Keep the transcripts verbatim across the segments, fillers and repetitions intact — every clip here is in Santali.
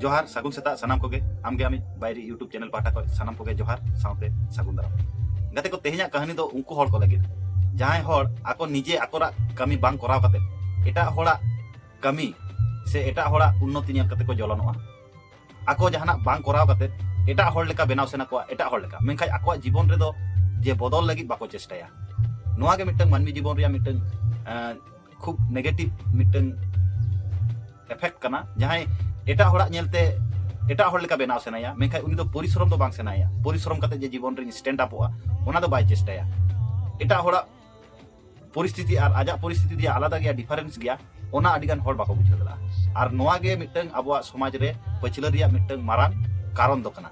ᱡᱚᱦᱟᱨ, ᱥᱟᱹᱜᱩᱱ ᱥᱮᱛᱟᱜ ᱥᱟᱱᱟᱢ ᱠᱚᱜᱮ᱾ ᱟᱢᱜᱮ ᱟᱢᱤᱡ ᱵᱟᱭᱨᱤ YouTube ᱪᱮᱱᱮᱞ ᱯᱟᱦᱴᱟ ᱠᱷᱚᱱ ᱥᱟᱱᱟᱢ ᱠᱚᱜᱮ ᱡᱚᱦᱟᱨ, ᱥᱟᱶᱛᱮ ᱥᱟᱹᱜᱩᱱ ᱫᱟᱨᱟᱢ᱾ ᱜᱟᱛᱮ ᱠᱚ, ᱛᱮᱦᱮᱧᱟᱜ ᱠᱟᱹᱦᱱᱤ ᱫᱚ ᱩᱱᱠᱩ ᱦᱚᱲ ᱠᱚ ᱞᱟᱹᱜᱤᱫ, ᱡᱟᱦᱟᱸᱭ ᱦᱚᱲ ᱟᱠᱚ ᱱᱤᱡᱮ ᱟᱠᱚᱨᱟᱜ ᱠᱟᱹᱢᱤ ᱵᱟᱝ ᱠᱚᱨᱟᱣ ᱠᱟᱛᱮ ᱮᱴᱟᱜ ᱦᱚᱲᱟᱜ ᱠᱟᱹᱢᱤ ᱥᱮ ᱮᱴᱟᱜ ᱦᱚᱲᱟᱜ ᱩᱱᱱᱚᱛᱤ ᱧᱮᱞ ᱠᱟᱛᱮ ᱠᱚ ᱡᱚᱞᱚᱱᱚᱜᱼᱟ᱾ ᱟᱠᱚ ᱡᱟᱦᱟᱱᱟᱜ ᱵᱟᱝ ᱠᱚᱨᱟᱣ ᱠᱟᱛᱮ ᱮᱴᱟᱜ ᱦᱚᱲ ᱞᱮᱠᱟ ᱵᱮᱱᱟᱣ ᱥᱟᱱᱟ ᱠᱚᱣᱟ, ᱮᱴᱟᱜ ᱦᱚᱲ ᱞᱮᱠᱟ, ᱢᱮᱱᱠᱷᱟᱱ ᱟᱠᱚᱣᱟᱜ ᱡᱤᱵᱚᱱ ᱨᱮᱫᱚ ᱡᱮ ᱵᱚᱫᱚᱞ ᱞᱟᱹᱜᱤᱫ ᱵᱟᱠᱚ ᱪᱮᱥᱴᱟᱭᱟ᱾ ᱱᱚᱣᱟ ᱜᱮ ᱢᱤᱫᱴᱟᱝ ᱢᱟᱹᱱᱢᱤ ᱡᱤᱵᱚᱱ ᱨᱮᱭᱟᱜ ᱢᱤᱫᱴᱟᱝ, ᱟᱸ, ᱠᱷᱩᱵ negative ᱢᱤᱫᱴᱟᱝ effect ᱠᱟᱱᱟ᱾ ᱡᱟᱦᱟᱸᱭ ᱮᱴᱟᱜ ᱦᱚᱲᱟᱜ ᱧᱮᱞᱛᱮ ᱮᱴᱟᱜ ᱦᱚᱲ ᱞᱮᱠᱟ ᱵᱮᱱᱟᱣ ᱥᱟᱱᱟᱭᱟ, ᱢᱮᱱᱠᱷᱟᱱ ᱩᱱᱤ ᱫᱚ ᱯᱚᱨᱤᱥᱨᱚᱢ ᱫᱚ ᱵᱟᱝ ᱥᱟᱱᱟᱭᱟ᱾ ᱯᱚᱨᱤᱥᱨᱚᱢ ᱠᱟᱛᱮ ᱡᱮ ᱡᱤᱵᱚᱱ ᱨᱮᱧ stand upᱚᱜᱼᱟ, ᱚᱱᱟ ᱫᱚ ᱵᱟᱭ ᱪᱮᱥᱴᱟᱭᱟ᱾ ᱮᱴᱟᱜ ᱦᱚᱲᱟᱜ ᱯᱚᱨᱤᱥᱛᱷᱤᱛᱤ ᱟᱨ ᱟᱡᱟᱜ ᱯᱚᱨᱤᱥᱛᱷᱤᱛᱤ ᱡᱮ ᱟᱞᱟᱫᱟ ᱜᱮᱭᱟ, difference ᱜᱮᱭᱟ, ᱚᱱᱟ ᱟᱹᱰᱤ ᱜᱟᱱ ᱦᱚᱲ ᱵᱟᱠᱚ ᱵᱩᱡᱷᱟᱹᱣ ᱫᱟᱲᱮᱭᱟᱜᱼᱟ᱾ ᱟᱨ ᱱᱚᱣᱟ ᱜᱮ ᱢᱤᱫᱴᱟᱝ ᱟᱵᱚᱣᱟᱜ ᱥᱚᱢᱟᱡᱽ ᱨᱮ ᱯᱟᱹᱪᱷᱞᱟᱹ ᱨᱮᱭᱟᱜ ᱢᱤᱫᱴᱟᱝ ᱢᱟᱨᱟᱝ ᱠᱟᱨᱚᱱ ᱫᱚ ᱠᱟᱱᱟ᱾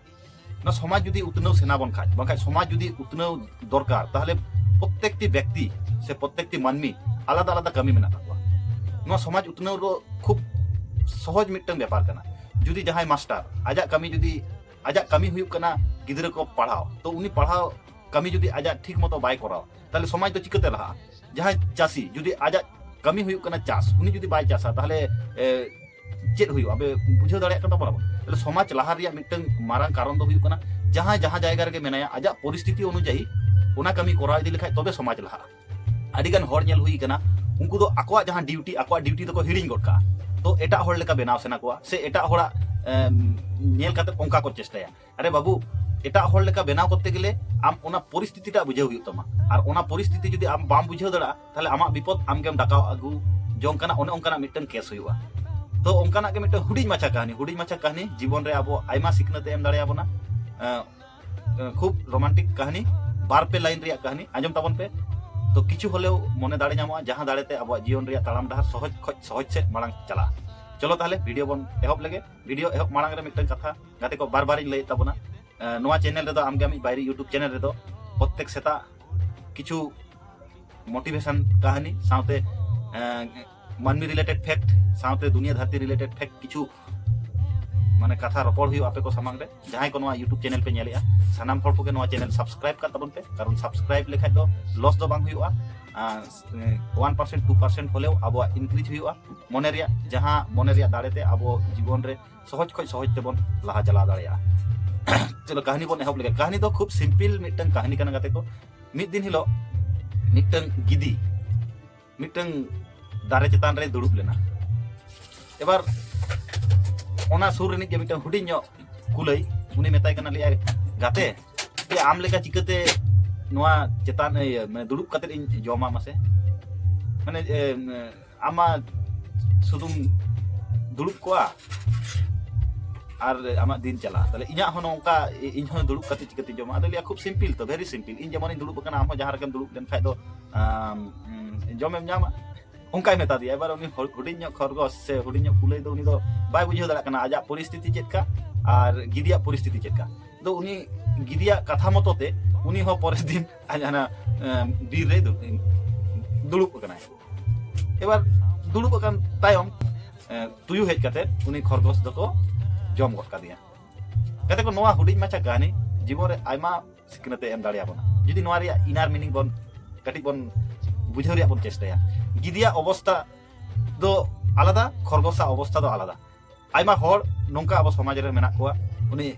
ᱱᱚᱣᱟ ᱥᱚᱢᱟᱡᱽ ᱡᱩᱫᱤ ᱩᱛᱱᱟᱹᱣ ᱥᱟᱱᱟ ᱵᱚᱱ ᱠᱷᱟᱡ, ᱵᱟᱝᱠᱷᱟᱡ ᱥᱚᱢᱟᱡᱽ ᱡᱩᱫᱤ ᱩᱛᱱᱟᱹᱣ ᱫᱚᱨᱠᱟᱨ, ᱛᱟᱦᱚᱞᱮ ᱯᱨᱚᱛᱮᱠᱴᱤ ᱵᱮᱠᱛᱤ ᱥᱮ ᱯᱨᱚᱛᱮᱠᱴᱤ ᱢᱟᱹᱱᱢᱤ ᱟᱞᱟᱫᱟ ᱟᱞᱟᱫᱟ ᱠᱟᱹᱢᱤ ᱢᱮᱱᱟᱜ ᱛᱟᱠᱚᱣᱟ᱾ ᱱᱚᱣᱟ ᱥᱚᱢᱟᱡᱽ ᱩᱛᱱᱟᱹᱣ ᱫᱚ ᱠᱷᱩᱵ ᱥᱚᱦᱚᱡ ᱢᱤᱫᱴᱟᱝ ᱵᱮᱯᱟᱨ ᱠᱟᱱᱟ᱾ ᱡᱩᱫᱤ ᱡᱟᱦᱟᱸᱭ ᱢᱟᱥᱴᱟᱨ ᱟᱡᱟᱜ ᱠᱟᱹᱢᱤ ᱡᱩᱫᱤ ᱟᱡᱟᱜ ᱠᱟᱹᱢᱤ ᱦᱩᱭᱩᱜ ᱠᱟᱱᱟ ᱜᱤᱫᱽᱨᱟᱹ ᱠᱚ ᱯᱟᱲᱦᱟᱣ, ᱛᱚ ᱩᱱᱤ ᱯᱟᱲᱦᱟᱣ ᱠᱟᱹᱢᱤ ᱡᱩᱫᱤ ᱟᱡᱟᱜ ᱴᱷᱤᱠ ᱢᱚᱛᱚ ᱵᱟᱭ ᱠᱚᱨᱟᱣᱟ, ᱛᱟᱦᱚᱞᱮ ᱥᱚᱢᱟᱡᱽ ᱫᱚ ᱪᱤᱠᱟᱹᱛᱮ ᱞᱟᱦᱟᱜᱼᱟ? ᱡᱟᱦᱟᱸᱭ ᱪᱟᱹᱥᱤ ᱡᱩᱫᱤ ᱟᱡᱟᱜ ᱠᱟᱹᱢᱤ ᱦᱩᱭᱩᱜ ᱠᱟᱱᱟ ᱪᱟᱥ, ᱩᱱᱤ ᱡᱩᱫᱤ ᱵᱟᱭ ᱪᱟᱥᱟ, ᱛᱟᱦᱚᱞᱮ, ᱮ, ᱪᱮᱫ ᱦᱩᱭᱩᱜᱼᱟ? ᱟᱯᱮ ᱵᱩᱡᱷᱟᱹᱣ ᱫᱟᱲᱮᱭᱟᱜ ᱠᱟᱱ ᱛᱟᱵᱚᱱᱟ ᱵᱚᱱ? ᱛᱟᱦᱚᱞᱮ ᱥᱚᱢᱟᱡᱽ ᱞᱟᱦᱟ ᱨᱮᱭᱟᱜ ᱢᱤᱫᱴᱟᱝ ᱢᱟᱨᱟᱝ ᱠᱟᱨᱚᱱ ᱫᱚ ᱦᱩᱭᱩᱜ ᱠᱟᱱᱟ, ᱡᱟᱦᱟᱸᱭ ᱡᱟᱦᱟᱸ ᱡᱟᱭᱜᱟ ᱨᱮᱜᱮ ᱢᱮᱱᱟᱭᱟ, ᱟᱡᱟᱜ ᱯᱚᱨᱤᱥᱛᱷᱤᱛᱤ ᱚᱱᱩᱡᱟᱭᱤ ᱚᱱᱟ ᱠᱟᱹᱢᱤ ᱠᱚᱨᱟᱣ ᱤᱫᱤ ᱞᱮᱠᱷᱟᱡ ᱛᱚᱵᱮ ᱥᱚᱢᱟᱡᱽ ᱞᱟᱦᱟᱜᱼᱟ᱾ ᱟᱹᱰᱤ ᱜᱟᱱ ᱦᱚᱲ ᱧᱮᱞ ᱦᱩᱭ ᱠᱟᱱᱟ, ᱩᱱᱠᱩ ᱫᱚ ᱟᱠᱚᱣᱟᱜ ᱡᱟᱦᱟᱸ ᱰᱤᱭᱩᱴᱤ, ᱟᱠᱚᱣᱟᱜ ᱰᱤᱭᱩᱴᱤ ᱫᱚᱠᱚ ᱦᱤᱲᱤᱧ ᱜᱚᱫ ᱠᱟᱜᱼᱟ᱾ ᱛᱚ ᱮᱴᱟᱜ ᱦᱚᱲ ᱞᱮᱠᱟ ᱵᱮᱱᱟᱣ ᱥᱟᱱᱟ ᱠᱚᱣᱟ ᱥᱮ ᱮᱴᱟᱜ ᱦᱚᱲᱟᱜ, ᱮᱢ, ᱧᱮᱞ ᱠᱟᱛᱮ ᱚᱱᱠᱟ ᱠᱚ ᱪᱮᱥᱴᱟᱭᱟ᱾ ᱟᱨᱮ ᱵᱟᱹᱵᱩ, ᱮᱴᱟᱜ ᱦᱚᱲ ᱞᱮᱠᱟ ᱵᱮᱱᱟᱣ ᱠᱚᱨᱛᱮ ᱜᱮᱞᱮ ᱟᱢ ᱚᱱᱟ ᱯᱚᱨᱤᱥᱛᱷᱤᱛᱤᱴᱟᱜ ᱵᱩᱡᱷᱟᱹᱣ ᱦᱩᱭᱩᱜ ᱛᱟᱢᱟ᱾ ᱟᱨ ᱚᱱᱟ ᱯᱚᱨᱤᱥᱛᱷᱤᱛᱤ ᱡᱩᱫᱤ ᱟᱢ ᱵᱟᱢ ᱵᱩᱡᱷᱟᱹᱣ ᱫᱟᱲᱮᱭᱟᱜᱼᱟ, ᱛᱟᱦᱚᱞᱮ ᱟᱢᱟᱜ ᱵᱤᱯᱚᱫ ᱟᱢᱜᱮᱢ ᱰᱟᱠᱟᱣ ᱟᱹᱜᱩ ᱡᱚᱝ ᱠᱟᱱᱟ, ᱚᱱᱮ ᱚᱱᱠᱟᱱᱟᱜ ᱢᱤᱫᱴᱟᱝ ᱠᱮᱥ ᱦᱩᱭᱩᱜᱼᱟ᱾ ᱛᱚ ᱚᱱᱠᱟᱱᱟᱜ ᱜᱮ ᱢᱤᱫᱴᱟᱝ ᱦᱩᱰᱤᱧ ᱢᱟᱪᱷᱟ ᱠᱟᱹᱦᱱᱤ, ᱦᱩᱰᱤᱧ ᱢᱟᱪᱷᱟ ᱠᱟᱹᱦᱱᱤ ᱡᱤᱵᱚᱱ ᱨᱮ ᱟᱵᱚ ᱟᱭᱢᱟ ᱥᱤᱠᱷᱱᱟᱹᱛ ᱮ ᱮᱢ ᱫᱟᱲᱮᱭᱟᱵᱚᱱᱟ᱾ ᱮᱸ, ᱮᱸ, ᱠᱷᱩᱵ ᱨᱳᱢᱟᱱᱴᱤᱠ ᱠᱟᱹᱦᱱᱤ, ᱵᱟᱨ ᱯᱮ ᱞᱟᱭᱤᱱ ᱨᱮᱭᱟᱜ ᱠᱟᱹᱦᱱᱤ, ᱟᱸᱡᱚᱢ ᱛᱟᱵᱚᱱ ᱯᱮ᱾ ᱛᱚ ᱠᱤᱪᱷᱩ ᱦᱚᱞᱮᱣ ᱢᱚᱱᱮ ᱫᱟᱲᱮ ᱧᱟᱢᱚᱜᱼᱟ, ᱡᱟᱦᱟᱸ ᱫᱟᱲᱮᱛᱮ ᱟᱵᱚᱣᱟᱜ ᱡᱤᱭᱚᱱ ᱨᱮᱭᱟᱜ ᱛᱟᱲᱟᱢ ᱰᱟᱦᱟᱨ ᱥᱚᱦᱚᱡ ᱠᱷᱚᱡ ᱥᱚᱦᱚᱡ ᱥᱮᱫ ᱢᱟᱲᱟᱝ ᱪᱟᱞᱟᱜᱼᱟ᱾ ᱪᱚᱞᱚ ᱛᱟᱦᱚᱞᱮ ᱵᱷᱤᱰᱤᱭᱳ ᱵᱚᱱ ᱮᱦᱚᱵ ᱞᱮᱜᱮ᱾ ᱵᱷᱤᱰᱤᱭᱳ ᱮᱦᱚᱵ ᱢᱟᱲᱟᱝ ᱨᱮ ᱢᱤᱫᱴᱟᱝ ᱠᱟᱛᱷᱟ, ᱜᱟᱛᱮ ᱠᱚ, ᱵᱟᱨ ᱵᱟᱨᱤᱧ ᱞᱟᱹᱭᱮᱫ ᱛᱟᱵᱚᱱᱟ, ᱮᱸ, ᱱᱚᱣᱟ ᱪᱮᱱᱮᱞ ᱨᱮᱫᱚ ᱟᱢᱜᱮ ᱟᱢᱤᱡ ᱵᱟᱭᱨᱤ YouTube ᱪᱮᱱᱮᱞ ᱨᱮᱫᱚ ᱯᱨᱚᱛᱮᱠ ᱥᱮᱛᱟᱜ ᱠᱤᱪᱷᱩ ᱢᱳᱴᱤᱵᱷᱮᱥᱚᱱ ᱠᱟᱹᱦᱱᱤ ᱥᱟᱶᱛᱮ, ᱮᱸ, ᱢᱟᱹᱱᱢᱤ ᱨᱤᱞᱮᱴᱮᱰ ᱯᱷᱮᱠᱴ ᱥᱟᱶᱛᱮ ᱫᱩᱱᱤᱭᱟᱹ ᱫᱷᱟᱹᱨᱛᱤ ᱨᱤᱞᱮᱴᱮᱰ ᱯᱷᱮᱠᱴ ᱠᱤᱪᱷᱩ ᱢᱟᱱᱮ ᱠᱟᱛᱷᱟ ᱨᱚᱯᱚᱲ ᱦᱩᱭᱩᱜᱼᱟ ᱟᱯᱮ ᱠᱚ ᱥᱟᱢᱟᱝ ᱨᱮ᱾ ᱡᱟᱦᱟᱸᱭ ᱠᱚ ᱱᱚᱣᱟ YouTube ᱪᱮᱱᱮᱞ ᱯᱮ ᱧᱮᱞᱮᱜᱼᱟ, ᱥᱟᱱᱟᱢ ᱦᱚᱲ ᱠᱚᱜᱮ ᱱᱚᱣᱟ ᱪᱮᱱᱮᱞ ᱥᱟᱵᱥᱠᱨᱟᱭᱤᱵ ᱠᱟᱜ ᱛᱟᱵᱚᱱ ᱯᱮ, ᱠᱟᱨᱚᱱ ᱥᱟᱵᱥᱠᱨᱟᱭᱤᱵ ᱞᱮᱠᱷᱟᱡ ᱫᱚ ᱞᱚᱥ ᱫᱚ ᱵᱟᱝ ᱦᱩᱭᱩᱜᱼᱟ᱾ ᱟᱨ, ᱮᱸ, one percent two percent ᱦᱚᱞᱮᱣ ᱟᱵᱚᱣᱟᱜ ᱤᱱᱠᱨᱤᱡᱽ ᱦᱩᱭᱩᱜᱼᱟ᱾ ᱢᱚᱱᱮ ᱨᱮᱭᱟᱜ, ᱡᱟᱦᱟᱸ ᱢᱚᱱᱮ ᱨᱮᱭᱟᱜ ᱫᱟᱲᱮ ᱛᱮ ᱟᱵᱚ ᱡᱤᱵᱚᱱ ᱨᱮ ᱥᱚᱦᱚᱡ ᱠᱷᱚᱡ ᱥᱚᱦᱚᱡ ᱛᱮᱵᱚᱱ ᱞᱟᱦᱟ ᱪᱟᱞᱟᱣ ᱫᱟᱲᱮᱭᱟᱜᱼᱟ᱾ ᱪᱚᱞᱚ, ᱠᱟᱹᱦᱱᱤ ᱵᱚᱱ ᱮᱦᱚᱵ ᱞᱮᱜᱮ᱾ ᱠᱟᱹᱦᱱᱤ ᱫᱚ ᱠᱷᱩᱵ ᱥᱤᱢᱯᱤᱞ ᱢᱤᱫᱴᱟᱝ ᱠᱟᱹᱦᱱᱤ ᱠᱟᱱᱟ, ᱜᱟᱛᱮ ᱠᱚ᱾ ᱢᱤᱫ ᱫᱤᱱ ᱦᱤᱞᱳᱜ ᱢᱤᱫᱴᱟᱝ ᱜᱤᱫᱤ ᱢᱤᱫᱴᱟᱝ ᱫᱟᱨᱮ ᱪᱮᱛᱟᱱ ᱨᱮᱭ ᱫᱩᱲᱩᱵ ᱞᱮᱱᱟ᱾ ᱮᱵᱟᱨ ᱚᱱᱟ ᱥᱩᱨ ᱨᱤᱱᱤᱡ ᱜᱮ ᱢᱤᱫᱴᱟᱝ ᱦᱩᱰᱤᱧ ᱧᱚᱜ ᱠᱩᱞᱟᱹᱭ, ᱩᱱᱤ ᱢᱮᱛᱟᱭ ᱠᱟᱱᱟ, ᱞᱟᱹᱭᱟᱭ, "ᱜᱟᱛᱮ, ᱡᱮ ᱟᱢ ᱞᱮᱠᱟ ᱪᱤᱠᱟᱹᱛᱮ ᱱᱚᱣᱟ ᱪᱮᱛᱟᱱ, ᱤᱭᱟᱹ, ᱢᱟᱱᱮ ᱫᱩᱲᱩᱵ ᱠᱟᱛᱮ ᱤᱧ ᱡᱚᱢᱟ ᱢᱟᱥᱮ? ᱢᱟᱱᱮ, ᱮ, ᱟᱢ ᱢᱟ ᱥᱩᱫᱩᱢ ᱫᱩᱲᱩᱵ ᱠᱚᱜᱼᱟ ᱟᱨ ᱟᱢᱟᱜ ᱫᱤᱱ ᱪᱟᱞᱟᱜᱼᱟ, ᱛᱟᱦᱞᱮ ᱤᱧᱟᱹᱜ ᱦᱚᱸ ᱱᱚᱝᱠᱟ, ᱤᱧ ᱦᱚᱸ ᱫᱩᱲᱩᱵ ᱠᱟᱛᱮ ᱪᱤᱠᱟᱹᱛᱮ ᱡᱚᱢᱟ?" ᱟᱫᱚ ᱞᱟᱹᱭᱟ, "ᱠᱷᱩᱵ ᱥᱤᱢᱯᱤᱞ ᱛᱚ, ᱵᱷᱮᱨᱤ ᱥᱤᱢᱯᱤᱞ, ᱤᱧ ᱡᱮᱢᱚᱱᱤᱧ ᱫᱩᱲᱩᱵ ᱟᱠᱟᱱᱟ, ᱟᱢ ᱦᱚᱸ ᱡᱟᱦᱟᱸ ᱨᱮᱜᱮᱢ ᱫᱩᱲᱩᱵ ᱞᱮᱱᱠᱷᱟᱡ ᱫᱚ, ᱟᱢ, ᱩᱢ, ᱡᱚᱢᱮᱢ ᱧᱟᱢᱟ᱾" ᱚᱱᱠᱟᱭ ᱢᱮᱛᱟ ᱫᱮᱭᱟ᱾ ᱮᱵᱟᱨ ᱩᱱᱤ ᱦᱚᱲ, ᱦᱩᱰᱤᱧ ᱧᱚᱜ ᱠᱷᱚᱨᱜᱚᱥ ᱥᱮ ᱦᱩᱰᱤᱧ ᱧᱚᱜ ᱠᱩᱞᱟᱹᱭ ᱫᱚ, ᱩᱱᱤ ᱫᱚ ᱵᱟᱭ ᱵᱩᱡᱷᱟᱹᱣ ᱫᱟᱲᱮᱭᱟᱜ ᱠᱟᱱᱟ ᱟᱡᱟᱜ ᱯᱚᱨᱤᱥᱛᱷᱤᱛᱤ ᱪᱮᱫ ᱠᱟ ᱟᱨ ᱜᱤᱫᱤᱭᱟᱜ ᱯᱚᱨᱤᱥᱛᱷᱤᱛᱤ ᱪᱮᱫ ᱠᱟ᱾ ᱫᱚ ᱩᱱᱤ ᱜᱤᱫᱤᱭᱟᱜ ᱠᱟᱛᱷᱟ ᱢᱚᱛᱚ ᱛᱮ ᱩᱱᱤ ᱦᱚᱸ ᱯᱚᱨᱮᱨ ᱫᱤᱱ ᱟᱡ ᱦᱟᱱᱟ, ᱮᱢ, ᱵᱤᱨ ᱨᱮ ᱫᱩ-, ᱫᱩᱲᱩᱵ ᱟᱠᱟᱱᱟᱭ᱾ ᱮᱵᱟᱨ ᱫᱩᱲᱩᱵ ᱟᱠᱟᱱ ᱛᱟᱭᱚᱢ, ᱮ, ᱛᱩᱭᱩ ᱦᱮᱡ ᱠᱟᱛᱮ ᱩᱱᱤ ᱠᱷᱚᱨᱜᱚᱥ ᱫᱚᱠᱚ ᱡᱚᱢ ᱜᱚᱫ ᱠᱟᱫᱮᱭᱟ᱾ ᱜᱟᱛᱮ ᱠᱚ, ᱱᱚᱣᱟ ᱦᱩᱰᱤᱧ ᱢᱟᱪᱷᱟ ᱠᱟᱹᱦᱱᱤ ᱡᱤᱵᱚᱱ ᱨᱮ ᱟᱭᱢᱟ ᱥᱤᱠᱷᱱᱟᱹᱛ ᱮ ᱮᱢ ᱫᱟᱲᱮᱭᱟᱵᱚᱱᱟ᱾ ᱡᱩᱫᱤ ᱱᱚᱣᱟ ᱨᱮᱭᱟᱜ inner meaning ᱵᱚᱱ ᱠᱟᱹᱴᱤᱡ ᱵᱚᱱ ᱵᱩᱡᱷᱟᱹᱣ ᱨᱮᱭᱟᱜ ᱵᱚᱱ ᱪᱮᱥᱴᱟᱭᱟ, ᱜᱤᱫᱤᱭᱟᱜ ᱚᱵᱚᱥᱛᱟ ᱫᱚ ᱟᱞᱟᱫᱟ, ᱠᱷᱚᱨᱜᱚᱥᱟᱜ ᱚᱵᱚᱥᱛᱟ ᱫᱚ ᱟᱞᱟᱫᱟ᱾ ᱟᱭᱢᱟ ᱦᱚᱲ ᱱᱚᱝᱠᱟ ᱟᱵᱚ ᱥᱚᱢᱟᱡᱽ ᱨᱮ ᱢᱮᱱᱟᱜ ᱠᱚᱣᱟ, ᱩᱱᱤ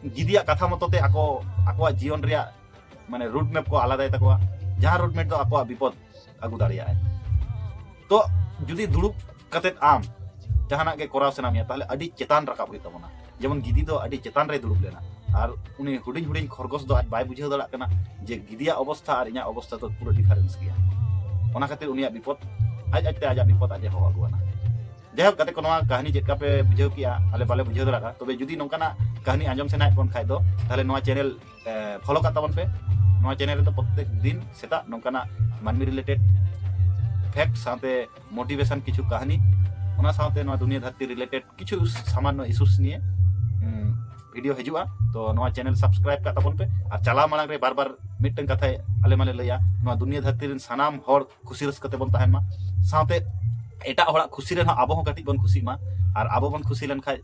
ᱜᱤᱫᱤᱭᱟᱜ ᱠᱟᱛᱷᱟ ᱢᱚᱛᱚ ᱛᱮ ᱟᱠᱚ, ᱟᱠᱚᱣᱟᱜ ᱡᱤᱭᱚᱱ ᱨᱮᱭᱟᱜ, ᱢᱟᱱᱮ, road map ᱠᱚ ᱟᱞᱟᱫᱟᱭ ᱛᱟᱠᱚᱣᱟ, ᱡᱟᱦᱟᱸ road map ᱫᱚ ᱟᱠᱚᱣᱟᱜ ᱵᱤᱯᱚᱫ ᱟᱹᱜᱩ ᱫᱟᱲᱮᱭᱟᱜᱼᱟᱭ᱾ ᱛᱚ ᱡᱩᱫᱤ ᱫᱩᱲᱩᱵ ᱠᱟᱛᱮᱫ ᱟᱢ ᱡᱟᱦᱟᱱᱟᱜ ᱜᱮ ᱠᱚᱨᱟᱣ ᱥᱟᱱᱟ ᱢᱮᱭᱟ, ᱛᱟᱦᱞᱮ ᱟᱹᱰᱤ ᱪᱮᱛᱟᱱ ᱨᱟᱠᱟᱵ ᱦᱩᱭᱩᱜ ᱛᱟᱵᱚᱱᱟ᱾ ᱡᱮᱢᱚᱱ ᱜᱤᱫᱤ ᱫᱚ ᱟᱹᱰᱤ ᱪᱮᱛᱟᱱ ᱨᱮᱭ ᱫᱩᱲᱩᱵ ᱞᱮᱱᱟ, ᱟᱨ ᱩᱱᱤ ᱦᱩᱰᱤᱧ ᱦᱩᱰᱤᱧ ᱠᱷᱚᱨᱜᱚᱥ ᱫᱚ ᱟᱡ ᱵᱟᱭ ᱵᱩᱡᱷᱟᱹᱣ ᱫᱟᱲᱮᱭᱟᱜ ᱠᱟᱱᱟ ᱡᱮ ᱜᱤᱫᱤᱭᱟᱜ ᱚᱵᱚᱥᱛᱷᱟ ᱟᱨ ᱤᱧᱟᱹᱜ ᱚᱵᱚᱥᱛᱷᱟ ᱫᱚ ᱯᱩᱨᱟᱹ difference ᱜᱮᱭᱟ᱾ ᱚᱱᱟ ᱠᱷᱟᱹᱛᱤᱨ ᱩᱱᱤᱭᱟᱜ ᱵᱤᱯᱚᱫ ᱟᱡ ᱟᱡᱛᱮ ᱟᱡᱟᱜ ᱵᱤᱯᱚᱫ ᱟᱡ ᱮ ᱦᱚᱦᱚ ᱟᱹᱜᱩᱣᱟᱱᱟ᱾ ᱡᱟᱭᱦᱳᱠ, ᱜᱟᱛᱮ ᱠᱚ, ᱱᱚᱣᱟ ᱠᱟᱹᱦᱱᱤ ᱪᱮᱫ ᱞᱮᱠᱟ ᱯᱮ ᱵᱩᱡᱷᱟᱹᱣ ᱠᱮᱜᱼᱟ? ᱟᱞᱮ ᱵᱟᱞᱮ ᱵᱩᱡᱷᱟᱹᱣ ᱫᱟᱲᱮᱭᱟᱜᱼᱟ᱾ ᱛᱚᱵᱮ ᱡᱩᱫᱤ ᱱᱚᱝᱠᱟᱱᱟᱜ ᱠᱟᱹᱦᱱᱤ ᱟᱸᱡᱚᱢ ᱥᱟᱱᱟᱭᱮᱫ ᱵᱚᱱ ᱠᱷᱟᱡ ᱫᱚ, ᱛᱟᱦᱞᱮ ᱱᱚᱣᱟ channel, ᱮ, follow ᱠᱟᱜ ᱛᱟᱵᱚᱱ ᱯᱮ᱾ ᱱᱚᱣᱟ channel ᱨᱮᱫᱚ ᱯᱨᱚᱛᱮᱠ ᱫᱤᱱ ᱥᱮᱛᱟᱜ ᱱᱚᱝᱠᱟᱱᱟᱜ ᱢᱟᱹᱱᱢᱤ related fact ᱥᱟᱶᱛᱮ motivation ᱠᱤᱪᱷᱩ ᱠᱟᱹᱦᱱᱤ, ᱚᱱᱟ ᱥᱟᱶᱛᱮ ᱱᱚᱣᱟ ᱫᱩᱱᱤᱭᱟᱹ ᱫᱷᱟᱹᱨᱛᱤ related ᱠᱤᱪᱷᱩ ᱥᱟᱢᱟᱱᱱᱚ issues ᱱᱤᱭᱮ, ᱩᱢ, video ᱦᱤᱡᱩᱜᱼᱟ᱾ ᱛᱚ ᱱᱚᱣᱟ channel subscribe ᱠᱟᱜ ᱛᱟᱵᱚᱱ ᱯᱮ᱾ ᱟᱨ ᱪᱟᱞᱟᱣ ᱢᱟᱲᱟᱝ ᱨᱮ ᱵᱟᱨ ᱵᱟᱨ ᱢᱤᱫᱴᱟᱝ ᱠᱟᱛᱷᱟᱭ ᱟᱞᱮ ᱢᱟᱞᱮ ᱞᱟᱹᱭᱟ, ᱱᱚᱣᱟ ᱫᱩᱱᱤᱭᱟᱹ ᱫᱷᱟᱹᱨᱛᱤ ᱨᱮᱱ ᱥᱟᱱᱟᱢ ᱦᱚᱲ ᱠᱷᱩᱥᱤ ᱨᱟᱹᱥᱠᱟᱹ ᱛᱮᱵᱚᱱ ᱛᱟᱦᱮᱱ ᱢᱟ, ᱥᱟᱶᱛᱮ ᱮᱴᱟᱜ ᱦᱚᱲᱟᱜ ᱠᱷᱩᱥᱤ ᱨᱮᱦᱚᱸ ᱟᱵᱚ ᱦᱚᱸ ᱠᱟᱹᱴᱤᱡ ᱵᱚᱱ ᱠᱷᱩᱥᱤᱜ ᱢᱟ᱾ ᱟᱨ ᱟᱵᱚ ᱵᱚᱱ ᱠᱷᱩᱥᱤ ᱞᱮᱱᱠᱷᱟᱡ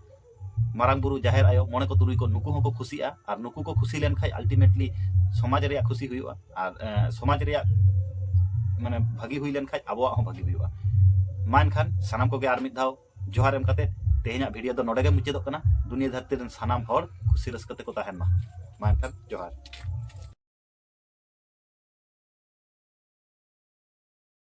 ᱢᱟᱨᱟᱝ ᱵᱩᱨᱩ, ᱡᱟᱦᱮᱨ ᱟᱭᱳ, ᱢᱚᱬᱮ ᱠᱚ ᱛᱩᱨᱩᱭ ᱠᱚ, ᱱᱩᱠᱩ ᱦᱚᱸᱠᱚ ᱠᱷᱩᱥᱤᱜᱼᱟ᱾ ᱟᱨ ᱱᱩᱠᱩ ᱠᱚ ᱠᱷᱩᱥᱤ ᱞᱮᱱᱠᱷᱟᱡ ultimately ᱥᱚᱢᱟᱡᱽ ᱨᱮᱭᱟᱜ ᱠᱷᱩᱥᱤ ᱦᱩᱭᱩᱜᱼᱟ᱾ ᱟᱨ, ᱮ, ᱥᱚᱢᱟᱡᱽ ᱨᱮᱭᱟᱜ, ᱢᱟᱱᱮ, ᱵᱷᱟᱹᱜᱤ ᱦᱩᱭ ᱞᱮᱱᱠᱷᱟᱡ ᱟᱵᱚᱣᱟᱜ ᱦᱚᱸ ᱵᱷᱟᱹᱜᱤ ᱦᱩᱭᱩᱜᱼᱟ᱾ ᱢᱟ ᱮᱱᱠᱷᱟᱱ ᱥᱟᱱᱟᱢ ᱠᱚᱜᱮ ᱟᱨ ᱢᱤᱫ ᱫᱷᱟᱣ ᱡᱚᱦᱟᱨ ᱮᱢ ᱠᱟᱛᱮ ᱛᱮᱦᱮᱧᱟᱜ ᱵᱷᱤᱰᱤᱭᱳ ᱫᱚ ᱱᱚᱰᱮ ᱜᱮ ᱢᱩᱪᱟᱹᱫᱚᱜ ᱠᱟᱱᱟ᱾ ᱫᱩᱱᱤᱭᱟᱹ ᱫᱷᱟᱹᱨᱛᱤ ᱨᱮᱱ ᱥᱟᱱᱟᱢ ᱦᱚᱲ ᱠᱷᱩᱥᱤ ᱨᱟᱹᱥᱠᱟᱹ ᱛᱮᱠᱚ ᱛᱟᱦᱮᱱ ᱢᱟ᱾ ᱢᱟ ᱮᱱᱠᱷᱟᱱ ᱡᱚᱦᱟᱨ᱾